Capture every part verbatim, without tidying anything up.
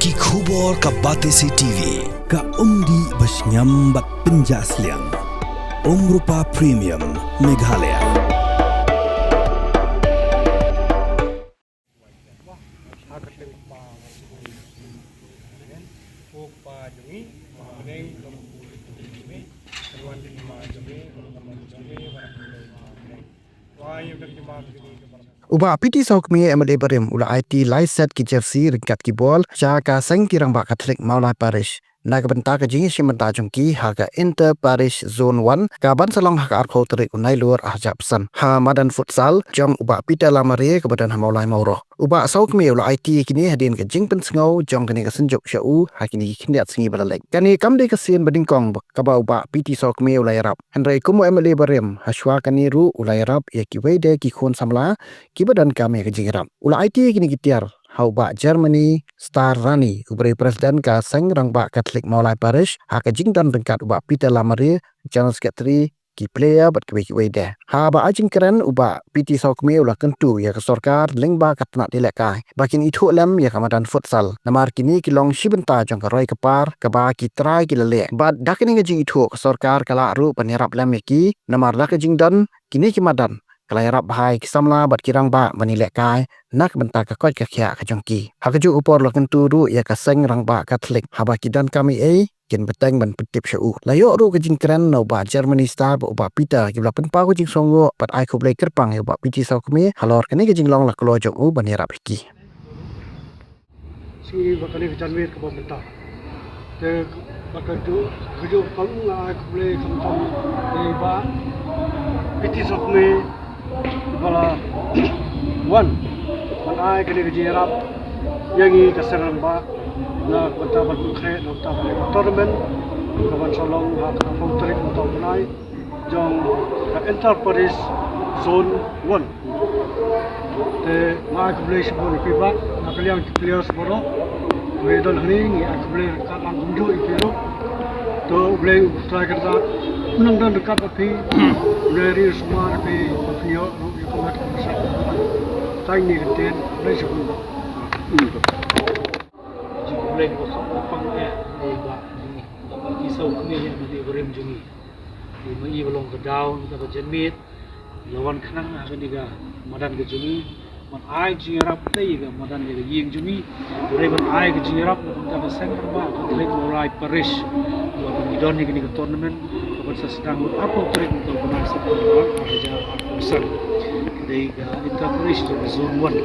Ki khubor ka Batesi T V, ka umdih ba shngiam bad pynjah sliang. Umrupa Premium, Meghalaya. U Bah P T Sawkmie, M L A barim, u la aiti lai set ki jersey ryngkat ki bol sha ka seng ki rangbah Katholik Mawlai Parish na ka bynta ka jingïashim bynta jong ki ha ka Inter Parish Zone One, ka ban sa long ha ka arphew tarik u Nailur arhajar arphew san ha madan futsal jong u Bah Peter Lamare kaba don ha Mawlai Mawroh. U Bah Sawkmie u la aiti ïa kine hadien ka jingpynsngew jong kane ka synjuk sha u ha kine ki khyndiat sngi ba la leit. Kane kam dei ka sien ba nyngkong kaba u Bah P T Sawkmie u la ïarap. Hynrei kum u M L A barim, hashwa kane ruh u la ïarap ïa kiwei de ki khun samla kiba donkam ïa ka jingïarap. U la aiti ïa kine ki tiar ha u Bah Germany Star Rani, u briew president ka seng rangbah Katholik Mawlai Parish, ha ka jingdon ryngkat u Bah Peter Lamare, general secretary, ki player bad kiwei kiwei de. Haba ai jingkren, u Bah P T Sawkmie u la kyntu ïa ka sorkar lyngba ka tnat ïalehkai ba kin ithuh lem ïa ka madan futsal, namar kine ki long shi bynta jong ka roi ka par kaba ki trai ki la leh. Bad da kane ka jingithuh, ka sorkar ka lah ruh ban ïarap lem ïa ki, namar da ka jingdon kine ki madan ka la ïarap bha ïa ki samla bad ki rangbah ban ïalehkai na ka bynta ka koit ka khiah ka jong ki. Ha kajuh ka por la kyntu ruh ïa ka seng rangbah Katholik, haba ki donkam ei ei, kin bteng ban pyntip sha u. La ïoh ruh ka jingkren na u Bah Germany Star bad u Bah Peter, kiba la pynpaw ka jingsngewnguh bad ai khublei kyrpang ïa u Bah P T Sawkmie halor kane ka jinglong la kloi jong u ban ïarap ïa ki. Sngi ba kane ka janmiet kaba mynta. Te ba ka ju, ka ju pang nga ai khublei khamtam ïa i Bah P T Sawkmie ba la wan ban ai kane ka jingïarap ïa ngi ka seng rangbah na ka bynta ban pynkhreh na ka bynta ban tournament ka ban sa long ha ka arphew tarik mynta u bnai jong ka Inter Parish Zone One. Te nga ai khublei shibun ïa phi Bah, na ka liang ki players baroh. Ngi don hangne ngi ai khublei ryngkat lang kumjuh ïa phi ruh. To U Blei u Trai Kynrad un nang don ryngkat bad phi. U Blei ri u sumar ïa phi, ba phin ïoh ruh ïa ka mat ka pyrshah. Tang kine ki ktien, khublei shibun Bah. Jingkhublei kaba kham kyrpang ïa i Bah, i Bah P T Sawkmie, i Bah barim jong ngi. Te ma i ba long ka daw, kaba janmiet la wan khnang ha kane ka madan ka jong ngi ban ai jingïarap ïa ka madan, ïa ka ïing jong ngi. Hynrei ban ai ka jingïarap na ka bynta ka seng rangbah Katholik Mawlai Parish, ba ngi don ïa kane ka tournament ka ban sa sdang ha ka arphew tarik mynta u bnai September arhajar arphew san. Ka dei ka Inter Parish jong ka Zone One.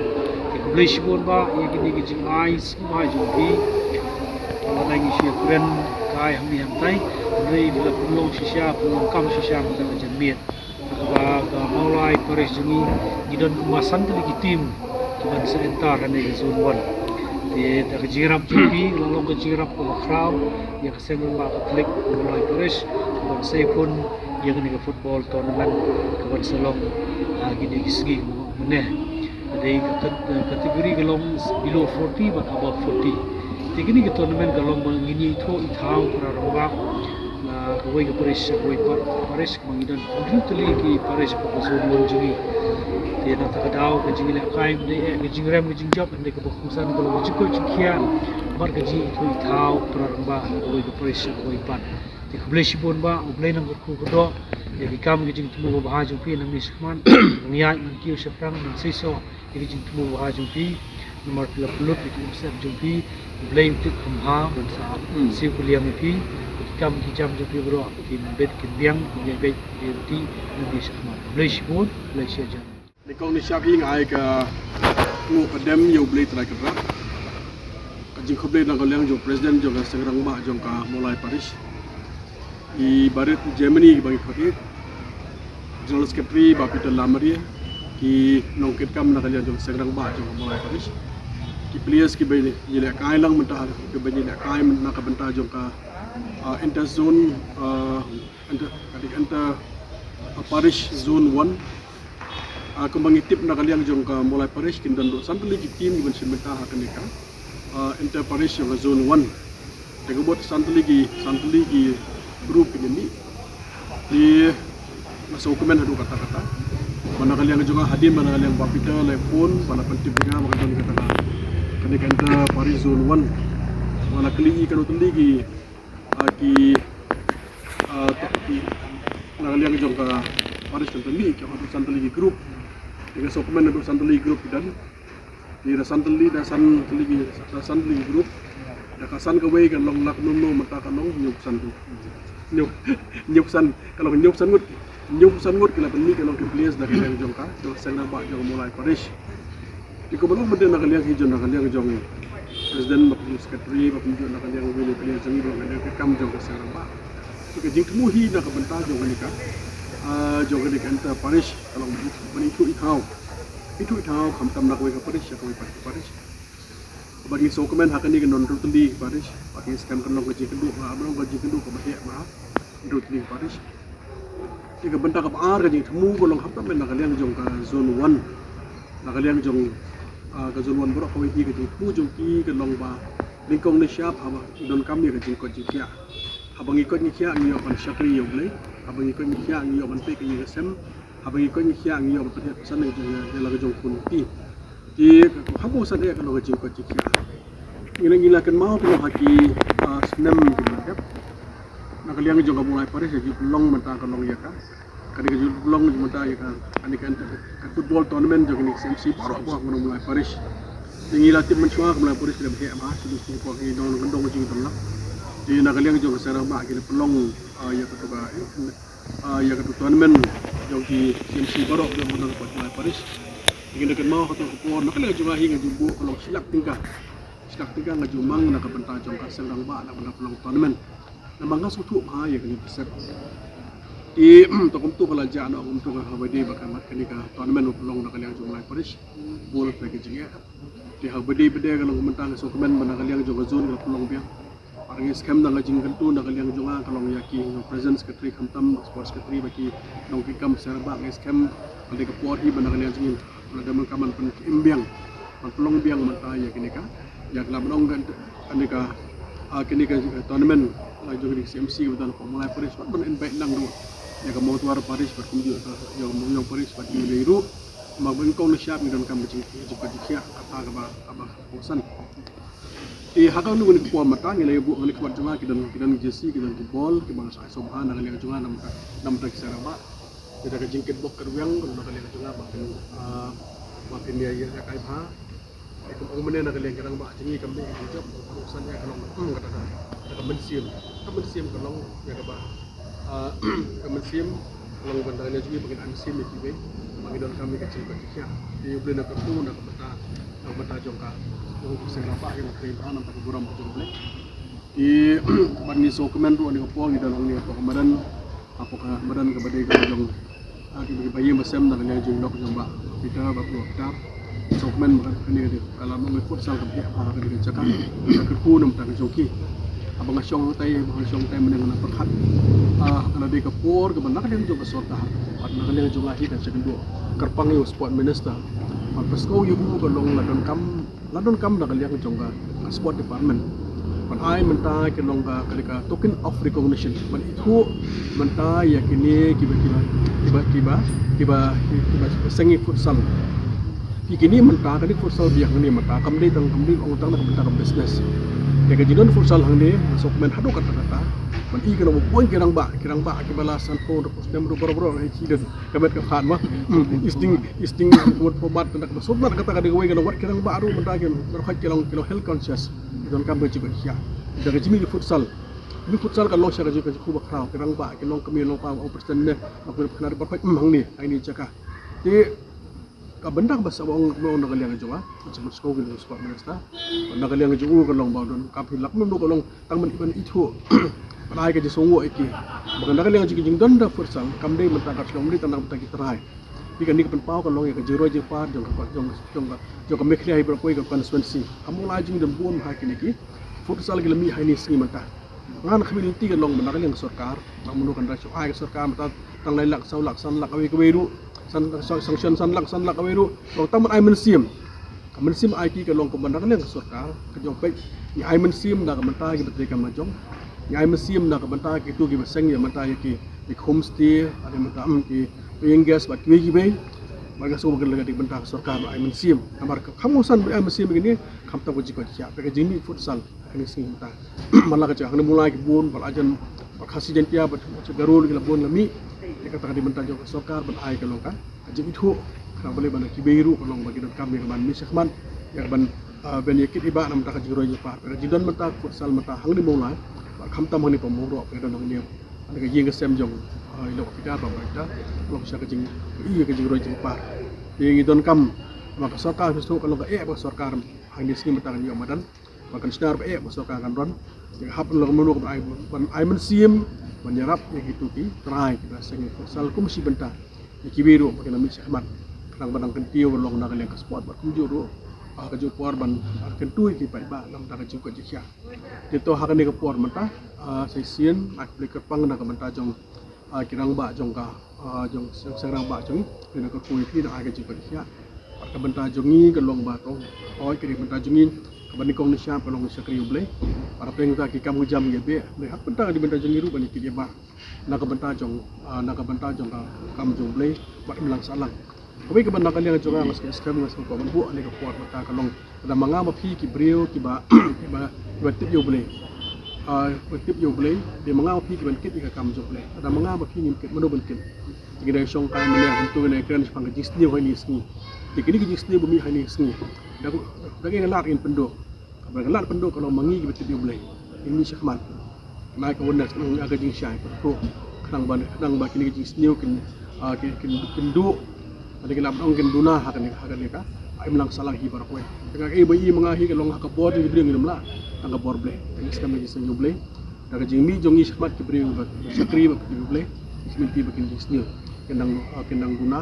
Te khublei shibun Bah ïa kine ki jingai sngewbha jong phi. Lada ngi shu ïakren kai hangne hangtai, hynrei la pynlong shisha, pynlong kam shisha mynta ka janmiet. Kaba ka Mawlai Parish jong ngi, ngi don kumba san tylli ki team ki ban sa enter hangne ka Zone One. Te da ka jingïarap jong phi, la long ka jingïarap kaba khraw ïa ka seng rangbah Katholik Mawlai Parish, ka ban sa ïakhun ïa kane ka football tournament ka ban sa long ha kine ki sngi mynne. Ka dei ka kat-, category ka long below forty bad above forty. Te kane ka tournament ka long ba ngin ïa ithuh ithaw para rangbah na kawei ka parish sha kawei pa-, parish, ba ngi don hynriew tylli ki parish hapoh ka Zone One jong ngi. Te na kata ka daw ka jingïalehkai mynta eh, ka jingrem ka jingjop mynta kaba kongsan ka long ka jingkoit jingkhiah bad ka jingithuh ithaw para rangbah na kawei ka parish sha kawei pat. Te khublei shibun Bah, U Blei un kyrkhu kyrdoh ïa ki kam ki jingthmu babha jong phi nangne shakhmat. Nang ïaid nang kiew shaphrang, nang seisoh ïa ki jingthmu babha jong phi. Namar phi la pynlut ïa ki umsyep jong phi, U Blei un tip kham bha ban sa siew kylliang ïa phi. Ki kam ki jam jong phi baroh kin bit kin biang, kin ïaid beit ïa ki ruti nangne shakhmat. Khublei shibun, khublei shihajar. Nyngkong nyngshap hi nga ai ka nguh ka dem ïa U Blei Trai Kynrad. Ka jingkhublei na ka liang jong President jong ka Seng Rangbah jong ka Mawlai Parish, i Barit Germany ba ngi khot ïa, General Secretary Bah Peter Lamare, ki nongkitkam na ka liang jong ka Seng Rangbah jong ka Mawlai Parish, ki players kiba ïalehkai lang mynta, kiba ïalehkai na ka bynta jong ka, ah, Inter Zone, ah, Inter, Inter, ah, Parish Zone One. Ah, kumba ngi tip na ka liang jong ka Mawlai Parish kin don ruh san tylli ki team ki ban shim bynta ha kane ka, ah, Inter Parish jong ka Zone One. Te ka bud san tylli ki, san tylli ki group ki mih. Te nga sngewkmen haduh katta katta. Ba na ka liang jong nga hadien ba na ka liang Bah Peter la phone, ba la pyntip ïa nga ba ka don kata ka, kane ka Inter Parish Zone One. Nga la kylli ïa katno tylli ki, ah, ki, ah, to ki, na ka liang jong ka parish, katno tylli ki, katno san tylli ki group. Ïa ka sngewkmen katno san tylli ki group ki don. Ïa da san tylli, da san tylli ki, da san tylli ki group. Da ka san kawei ka long lak mano mano, mynta ka long hynñiewphew san group. Hynñiew, hynñiewphew san, ka long hynñiewphew san ngut. Hynñiewphew san ngut ki la pynmih, ka long ki pledge na ka liang jong ka, jong ka Seng Rangbah jong ka Mawlai Parish. Te kumba long mynta na ka liang hi jong, na ka liang jong president bad secretary bad kumjuh na ka liang jong ngi, na ka liang jong ka kam jong ka Seng Rangbah. Te ka jingthmu hi na ka bynta jong kane ka, ah, jong kane ka inter parish, ka long ban ithuh ithaw, ithuh ithaw khamtam na kawei ka parish sha kawei pat ka parish. Bad ngi sngewkmen ha kane ka don hynriew tylli ki parish, bad ngi skhem kan long ka jingkynduh, ah, ban long ka jingkynduh kaba heh bha hynriew tylli ki parish. Te ka bynta kaba ar ka jingthmu ka long hapdeng na ka liang jong ka zone one. Na ka liang jong, ah, ka zone one baroh kawei hi, ka jingthmu jong ki ka long ba nyngkong nyngshap haba donkam ïa ka jingkoit jingkhiah. Haba ngi koit ngi khiah ngi ïoh ban shakri ïa U Blei. Haba ngi koit ngi khiah ngi ïoh ban peit ïa ka sem. Haba ngi koit ngi khiah ngi ïoh ban pynhiar pynsan ïa la ka jong khun ki. Te ka kham bun san eh ka long ka jingkoit jingkhiah. Ngi la, ngi la kynmaw ka long ha ki, ah, snem kiba la dep. Na ka liang jong ka Mawlai Parish ka jingpynlong mynta ka long ïa ka, kane ka jingpynlong mynta ïa ka, kane ka, ka football tournament jong kane ka C M C baroh baroh ka Mawlai Parish. Te ngi la tip mynshuwa ka Mawlai Parish ka dei ba heh bha, shuh shuh ba ngi dang, dang jingdon lang. Te na ka liang jong ka Seng Rangbah ki la pynlong, ah, ïa ka, ah, ïa ka tournament jong ki C M C baroh jong ka Mawlai Parish. Te ngi la kynmaw ha kato ka por, na ka liang jong nga hi nga ju buh ka long shi lak tyngka. Shi lak tyngka nga ju mang na ka bynta jong ka Seng Rangbah na ka bynta pynlong tournament. Namar nga sngewthuh bha ïa kane ka step. Te to kumto ka la jia noh, kumto ka haba dei ba ka mat kane ka tournament ba pynlong na ka liang jong Mawlai Parish. Bun te ka jingeh. Te haba dei ba dei ka long mynta nga sngewkmen ba na ka liang jong ka zone ka la pynlong biang. Bad ngi skhem na ka jingkyntu na ka liang jong nga ka long ïa ki president secretary khamtam, sports secretary bad ki nongtrei kam Seng Rangbah, ngi skhem ka dei ka por hi ba na ka liang jong ngi la dang donkam ban pynkim biang, ban pynlong biang mynta ïa kane ka, ïa ka la ban ong kane ka, ah, kane ka tournament la jong kane ka C M C kaba don hapoh Mawlai Parish, bad ban invite lang ruh ïa ka Mawtawar Parish bad kumjuh ïa ka Umiam Parish bad kiwei ruh. Namar ba nyngkong nyngshap ngi donkam ka jing, jingkoit jingkhiah kata kaba, kaba kongsan. Te ha kano kano ka por mynta ngi la ïa buh ha kane ka khmat jong nga ki don, ki don jersey, ki don ki ball kiba nga sa ai sngewbha na ka liang jong nga na ka bynta, na ka bynta ki Seng Rangbah. Te da ka jingkitbok kitrwiang na ka liang jong nga ba kin, ah, ba kin ïa, ïa, ïa kai bha. Te kum ong mynne na ka liang ki rangbah jong ngi kam dei ka jingjop, ka kongsan ïa ka long, hmm, kata ka, kata ka mynsiem. Ka mynsiem ka long ïa kaba, ah, ka mynsiem ka long ban da ka liang jong ngi ba ngin ai mynsiem ïa kiwei, ba ngin donkam ïa ka jingkoit jingkhiah. Te U Blei un kyrkhu na ka bynta, na ka bynta jong ka, jong ka Seng Rangbah, ïa ka kyrpang na ka bynta ka burom ka jong U Blei. Te bad ngi sngewkmen ruh ha kane ka por ngi don hangne hapoh ka madan, hapoh ka madan kaba dei ka jong, ah, kiba, kiba ïeng ba sem na ka liang jong i lok jong Bah Peter, Bah Peter. Sngewkmen ba kane ka dei ka la long ka futsal kaba heh bha ha kane ka jaka. Nga kyrkhu na ka bynta ka jong ki. Haba nga shong hangtai, haba nga shong hangtai mynne nga pyrkhat, ah, ka la dei ka por kaba na ka liang jong ka sorkar bad na ka liang jong nga hi ka jaka kyrpang ïa u sport minister ban pynskhem ïa u ka long la donkam, la donkam na ka liang jong ka, ka sport department. Ban ai mynta ki long ka, ka, ka token of recognition. Ban ithuh mynta ïa kine kiba, kiba, kiba, kiba, kiba, kiba seng ïa futsal. Ki kine mynta kane futsal biang hangne mynta kam dei tang, kam dei ong tang na ka bynta ka business. Ïa ka jingdon futsal hangne, nga sngewkmen haduh katta katta. Ban i kane ba bun ki rangbah, ki rangbah kiba la sanphew, sanphew snem ruh baroh baroh hi ki don. Ka met ka phad ma. Hmm, isting, isting, mut phomat, kata ka sut mat kata ka dei kawei ka long wat ki rangbah ruh mynta ki, baroh ki long, ki long health conscious. Ki donkam ka jingkoit jingkhiah. Da ka jingmih futsal. Mih futsal ka long sha ka jingkoit jingkhiah ba khraw, ki rangbah, ki long kmie long kpa, ong president ne, ba ki khnar baroh, hmm, hangne, ha ine i jaka. Te ka bynta kaba sa ba ong, ba ong na ka liang jong nga, ka jingmut sngewbha ki long sport minister. Na ka liang jong u ka long ba donkam hi lak mem ka long Tang ban, ban ithuh, ban ai ka jingsngewnguh ïa ki. Ba ka na ka liang jong ka jingdon da futsal kam dei mynta ka shlong, dei tang na ka bynta ki trai. Te kane ka pynpaw ka long ïa ka jingroi jingpar jong ka, jong, jong ka, jong ka Meghalaya hi baroh kawei ka constituency. Kam long la jingdon bun ha kine ki futsal ki la mih ha ine i sngi mynta. Ngan khmih lynti ka long ba na ka liang ka sorkar, tang mynno kan da shu ai ka sorkar mynta tang lai lak, saw lak, san lak kawei kawei ruh. San, san, sanction san lak, san lak kawei ruh. Long tang ban ai mynsiem. Ka mynsiem ai ki ka long ka ban da ka liang ka sorkar, ka jong peit. Ngi ai mynsiem na ka bynta kiba trei kam la jong. Ngi ai mynsiem na ka bynta kito kiba seng ïa mynta ïa ki, ïa ki homestay, ade mynta, mm, ki paying guest bad kiwei kiwei. Bad nga sngew ba ka dei ka bynta ka sorkar ba ai mynsiem. Namar ka kham kongsan ba ai mynsiem ïa kine, khamtam ka jingkoit jingkhiah, ka jingmih futsal. Kane sngi mynta. Man la ka jong hangne Mawlai ki bun, bad la jan, bad Khasi Jaiñtia, bad Garo ki la bun la mih. Ïa kata ka dei bynta jong ka sorkar ban ai ka long ka jingithuh, khnang ba leh ba na kiwei ruh ka long ba ki donkam ïa ka ban mih shakhmat, ïa ka ban, ah, ban ïa kit i bah na bynta ka jingroi jingpar. Ka jingdon mynta ka futsal mynta hangne Mawlai, bad khamtam hangne Pamwung ruh ka don hangne. Hangne ka ïing ka sem jong, ah, i lok pidar ba ba ka long sha ka jing, ïa ka jingroi jingpar. Ïa ngi donkam ba ka sorkar phi sngewthuh ka long ka eh ba ka sorkar hangne sngi mynta ka ïoh madan. Ba kan shna ruh eh ba sorkar kan ron. Te hap lok mano ban ai, ban ai mynsiem ban ïarap ïa kitu ki trai kiba seng futsal kum shi bynta. Ïa kiwei ruh ba kin mih shakhmat. Khnang ba nang kyntiew ban long na ka liang ka sport bad kumjuh ruh, ah, kajuh por ban, ah, kyntu ïa ki paidbah na bynta ka jingkoit jingkhiah. Te to ha kane ka por mynta, ah, sa shisien nga khublei kyrpang na ka bynta jong ah, ki rangbah jong ka, ah, jong seng, seng rangbah jong ngi, ki na ka kyrkhu ïa phi na ai ka jingpynkhiah. Bad ka bynta jong ngi ka long ba to, hooid ka dei bynta jong ngi, kaba nyngkong nyngshap ka long shakri U Blei. Bad hapdeng kata ki kam ki jam ngi beh, Blei, ha ka bynta ka dei bynta jong ngi ruh ban ïa kit ïa bah na ka bynta jong, ah, na ka bynta jong ka kam jong U Blei bad imlang sahlang. Kawei kaba na ka liang jong nga nga sngewsih, nga sngewkwah ban buh ha kane ka por mynta ka long, lada ma nga ma phi ki briew kiba, kiba, kiba tip ïa U Blei. Ah, kiba tip ïa U Blei, dei ma nga ma phi kiban kit ïa ka kam jong U Blei. Lada ma nga ma phi ngim kit, mano ban kit? Te ngi dang shong kai mynne, hynrei ngi dang kren shaphang ka jingsniew ha kane ka sngi. Te kine ki jingsniew ba mih ha kane ka sngi, da, da ka lad ngin pynduh. Kaba ka lad pynduh ka long ma ngi kiba tip ïa U Blei, ngin mih shakhmat. Nai ka witness khnang ïa ka jingshai pyrkhu, khnang ba, khnang ba kine ki jingsniew kin, ah, kin, kin, kin duh. Bad ki lap dang kin duna ha kane, ha kane ka imlang sahlang hi baroh kawei. Te nga kaei ba i ma nga hi ka long ha ka bor jong ki briew ngim lah, tang ka bor Blei. Te ngi skhem ïa ka jingsniew U Blei. Da ka jingmih jong ngi shakhmat ki briew ba shakri bad ki briew U Blei, ki sngewthuh ba kin jingsniew, kin nang, ah, kin nang duna.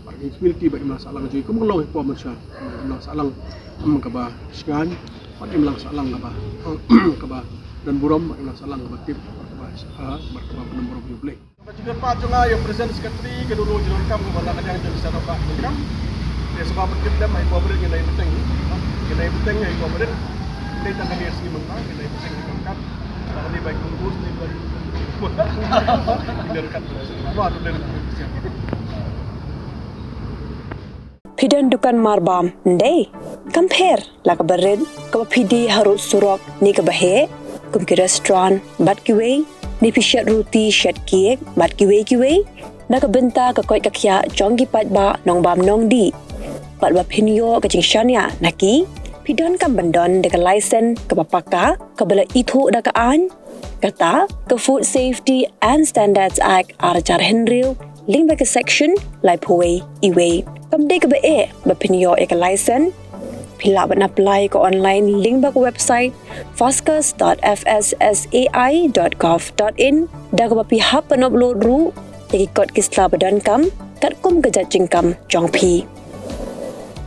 Bad ki sngewthuh ba imlang sahlang jong ngi kum ka long hi por mynshuwa, imlang sahlang, hmm, kaba shngaiñ, bad imlang sahlang kaba, kaba don burom, bad imlang sahlang kaba tip, bad kaba, ah, bad kaba don burom ïa U Blei. Ka jingkyrpad jong nga ïa u President Secretary, ka dulu jingdonkam kaba na ka liang jong ki seng rangbah jingdonkam. Te sngewbha ban kit lem ha i Bah Barit, ngin ïa bteng, ngin ïa bteng ha i Bah Barit. Ngin ïa tang kane sngi mynta, ngin ïa bteng ha i Bah Barit. Ba kane ba i kongkos, ngin ïa bteng. Ngin ïa bteng. Ba tu lem. Phi don dukan marbam, ym dei? Kam pher la kaba rit, kaba phi die harud surok ne kaba heh, kum ki restaurant bad kiwei, ne phi shet ruti, shet cake bad kiwei kiwei, na ka bynta ka koit ka khiah jong ki paidbah nongbam nongdih, bad ba phin ïoh ka jingshaniah na ki, phi donkam ban don da ka license kaba paka, kaba la ithuh da ka aiñ, kata ka Food Safety and Standards Act ar hajar hynriew, lyngba ka section laiphew wei E wei. Kam dei kaba eh ba phin ïoh ïa ka license. Phi lah ban apply ka online lyngba ka website fascus dot F S S A I dot gov dot in, da kaba phi hap ban upload ruh ïa ki kot ki sla ba donkam katkum ka jait jingkam jong phi.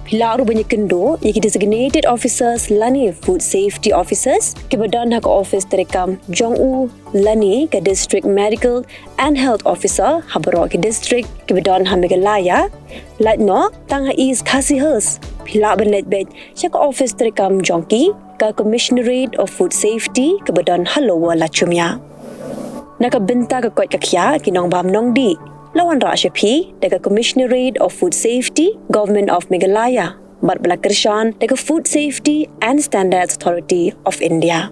Phi lah ruh ban ïakynduh ïa ki designated officers lane food safety officers kiba don ha ka office treikam jong u lane ka District Medical and Health Officer ha baroh ki district kiba don ha Meghalaya. Lait noh tang ha East Khasi Hills, phi lah ban leit beit sha ka office treikam jong ki, ka Commissionerate of Food Safety kaba don ha Lower Lachumia. Na ka bynta ka koit ka khiah ki nongbam nongdih, la wanrah sha phi da ka Commissionerate of Food Safety, Government of Meghalaya, bad ba la kyrshan da ka Food Safety and Standards Authority of India.